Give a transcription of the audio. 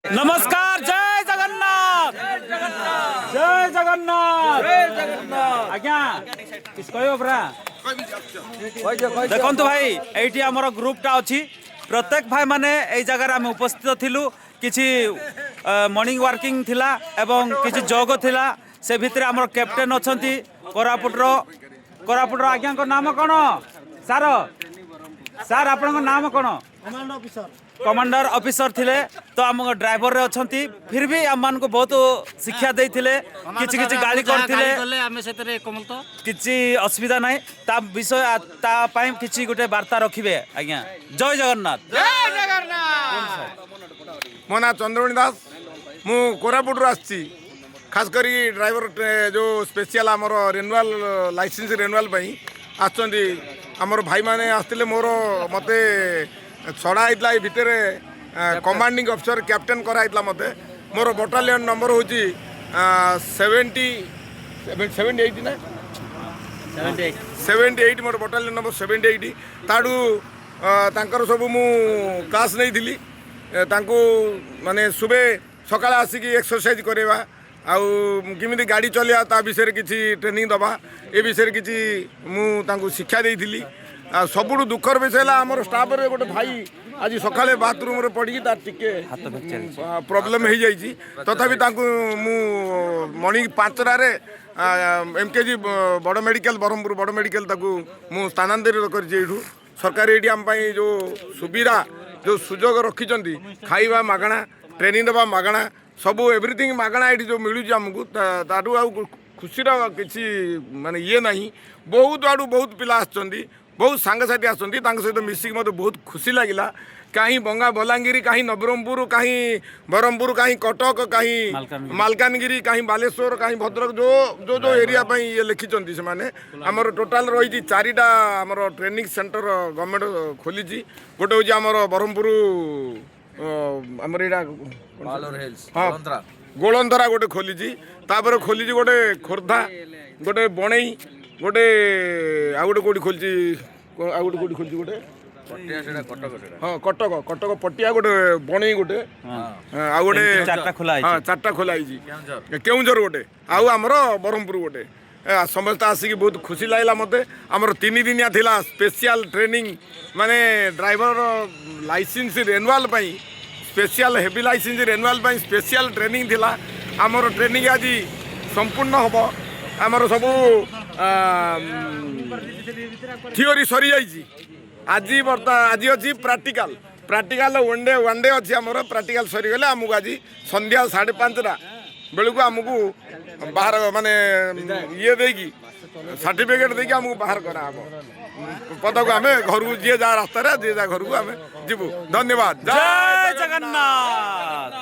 ନମସ୍କାର, ଜୟ ଜଗନ୍ନାଥ, ଜୟ ଜଗନ୍ନାଥ। ଆଜ୍ଞା, କିଛି କହିବ ପରା? ଦେଖନ୍ତୁ ଭାଇ, ଏଇଠି ଆମର ଗ୍ରୁପଟା ଅଛି। ପ୍ରତ୍ୟେକ ଭାଇମାନେ ଏଇ ଜାଗାରେ ଆମେ ଉପସ୍ଥିତ ଥିଲୁ। କିଛି ମର୍ଣ୍ଣିଂ ୱାକିଂ ଥିଲା ଏବଂ କିଛି ଯୋଗ ଥିଲା। ସେ ଭିତରେ ଆମର କ୍ୟାପ୍ଟେନ୍ ଅଛନ୍ତି କୋରାପୁଟର। କୋରାପୁଟର ଆଜ୍ଞାଙ୍କ ନାମ କ'ଣ ସାର୍? ସାର୍, ଆପଣଙ୍କ ନାମ କ'ଣ? କମାଣ୍ଡର ଅଫିସର ଥିଲେ ତ ଆମ ଡ୍ରାଇଭରରେ ଅଛନ୍ତି। ଫିର ବି ଆମମାନଙ୍କୁ ବହୁତ ଶିକ୍ଷା ଦେଇଥିଲେ, କିଛି କିଛି ଗାଳି କରିଥିଲେ। କଲେ ଆମେ ସେଥିରେ ଏକମତ। କିଛି ଅସୁବିଧା ନାହିଁ। ତା ବିଷୟ, ତା ପାଇଁ କିଛି ଗୋଟେ ବାର୍ତ୍ତା ରଖିବେ ଆଜ୍ଞା। ଜୟ ଜଗନ୍ନାଥ। ମୋ ନାଁ ଚନ୍ଦ୍ରମଣି ଦାସ, ମୁଁ କୋରାପୁଟରୁ ଆସିଛି। ଖାସ କରିକି ଡ୍ରାଇଭର ଯେଉଁ ସ୍ପେଶିଆଲ ଆମର ରେନୁଆଲ, ଲାଇସେନ୍ସ ରେନୁଆଲ ପାଇଁ ଆସିଛନ୍ତି ଆମର ଭାଇମାନେ ଆସିଥିଲେ। ମୋର ମୋତେ ଛଡ଼ା ହେଇଥିଲା ଏଇ ଭିତରେ, କମାଣ୍ଡିଂ ଅଫିସର କ୍ୟାପ୍ଟେନ୍ କରାହେଇଥିଲା ମୋତେ। ମୋର ବଟାଲିୟନ ନମ୍ବର ହେଉଛି 78 ନା 78। ମୋର ବଟାଲିୟନ ନମ୍ବର 78। ତାଠୁ ତାଙ୍କର ସବୁ ମୁଁ କ୍ଲାସ୍ ନେଇଥିଲି। ତାଙ୍କୁ ମାନେ ସୁବେ ସକାଳେ ଆସିକି ଏକ୍ସରସାଇଜ୍ କରାଇବା ଆଉ କେମିତି ଗାଡ଼ି ଚଲେଇବା ତା ବିଷୟରେ କିଛି ଟ୍ରେନିଂ ଦେବା, ଏ ବିଷୟରେ କିଛି ମୁଁ ତାଙ୍କୁ ଶିକ୍ଷା ଦେଇଥିଲି। ଆଉ ସବୁଠୁ ଦୁଃଖର ବିଷୟ ହେଲା, ଆମର ଷ୍ଟାଫରେ ଗୋଟେ ଭାଇ ଆଜି ସକାଳେ ବାଥରୁମ୍ରେ ପଡ଼ିକି ତାର ଟିକେ ପ୍ରୋବ୍ଲେମ୍ ହେଇଯାଇଛି। ତଥାପି ତାଙ୍କୁ ମୁଁ ମର୍ଣ୍ଣିଂ 5ଟାରେ ଏମ୍ କେ ଜି ବଡ଼ ମେଡ଼ିକାଲ, ବ୍ରହ୍ମପୁର ବଡ଼ ମେଡ଼ିକାଲ ତାକୁ ମୁଁ ସ୍ଥାନାନ୍ତରିତ କରିଛି ଏଇଠୁ। ସରକାର ଏଇଠି ଆମ ପାଇଁ ଯେଉଁ ସୁବିଧା, ଯେଉଁ ସୁଯୋଗ ରଖିଛନ୍ତି, ଖାଇବା ମାଗଣା, ଟ୍ରେନିଂ ଦେବା ମାଗଣା, ସବୁ ଏଭ୍ରିଥିଙ୍ଗ ମାଗଣା ଏଇଠି ଯେଉଁ ମିଳୁଛି ଆମକୁ, ତାଠୁ ଆଉ ଖୁସିର କିଛି ମାନେ ଇଏ ନାହିଁ। ବହୁତ ଆଡ଼ୁ ବହୁତ ପିଲା ଆସିଛନ୍ତି, ବହୁତ ସାଙ୍ଗସାଥି ଆସନ୍ତି। ତାଙ୍କ ସହିତ ମିଶିକି ମୋତେ ବହୁତ ଖୁସି ଲାଗିଲା। କାହିଁ ବଙ୍ଗା ବଲାଙ୍ଗୀର, କାହିଁ ନବରଙ୍ଗପୁର, କାହିଁ ବ୍ରହ୍ମପୁର, କାହିଁ କଟକ, କାହିଁ ମାଲକାନଗିରି, କାହିଁ ବାଲେଶ୍ୱର, କାହିଁ ଭଦ୍ରକ, ଯେଉଁ ଯେଉଁ ଯେଉଁ ଏରିଆ ପାଇଁ ଇଏ ଲେଖିଛନ୍ତି ସେମାନେ। ଆମର ଟୋଟାଲ ରହିଛି ଚାରିଟା ଆମର ଟ୍ରେନିଂ ସେଣ୍ଟର ଗଭର୍ଣ୍ଣମେଣ୍ଟ ଖୋଲିଛି। ଗୋଟେ ହେଉଛି ଆମର ବ୍ରହ୍ମପୁର, ଆମର ଏଇଟା, ହଁ, ଗୋଳନ୍ଥରା ଗୋଟେ ଖୋଲିଛି। ତାପରେ ଖୋଲିଛି ଗୋଟେ ଖୋର୍ଦ୍ଧା, ଗୋଟେ ବଣେଇ, ଗୋଟେ ଆଉ ଗୋଟେ କୋଉଠି ଖୋଲିଛି, ଆଉ ଗୋଟେ କୋଉଠି ଖୋଲିଛି ଗୋଟେ? ହଁ, କଟକ, କଟକ ପଟିଆ ଗୋଟେ, ବଣେଇ ଗୋଟେ, ଆଉ ଗୋଟେ। ଏମିତି ଚାରିଟା ଖୋଲା ହେଇଛି। ହଁ, ଚାରିଟା ଖୋଲା ହେଇଛି। କେଉଁଝର ଗୋଟେ ଆଉ ଆମର ବ୍ରହ୍ମପୁର ଗୋଟେ। ସମସ୍ତେ ଆସିକି ବହୁତ ଖୁସି ଲାଗିଲା ମୋତେ। ଆମର 3 ଦିନିଆ ଥିଲା ସ୍ପେଶିଆଲ ଟ୍ରେନିଂ, ମାନେ ଡ୍ରାଇଭର ଲାଇସେନ୍ସ ରେନୁଆଲ ପାଇଁ, ସ୍ପେଶିଆଲ ହେଭି ଲାଇସେନ୍ସ ରେନୁଆଲ ପାଇଁ ସ୍ପେଶିଆଲ ଟ୍ରେନିଂ ଥିଲା। ଆମର ଟ୍ରେନିଂ ଆଜି ସମ୍ପୂର୍ଣ୍ଣ ହେବ। ଆମର ସବୁ ଥିଓରି ସରିଯାଇଛି। ଆଜି ବର୍ତ୍ତମାନ ଆଜି ଅଛି practical. Practical one day, one day ଅଛି ଆମର। ପ୍ରାକ୍ଟିକାଲ ସରିଗଲେ ଆମକୁ ଆଜି ସନ୍ଧ୍ୟା 5:30 ବେଳକୁ ଆମକୁ ବାହାର, ମାନେ ଇଏ ଦେଇକି, ସାର୍ଟିଫିକେଟ୍ ଦେଇକି ଆମକୁ ବାହାର କରାହବ ପଦକୁ। ଆମେ ଘରକୁ ଯିଏ ଯାହା ରାସ୍ତାରେ, ଯିଏ ଯାହା ଘରକୁ ଆମେ ଯିବୁ। ଧନ୍ୟବାଦ। ଜୟ ଜଗନ୍ନାଥ।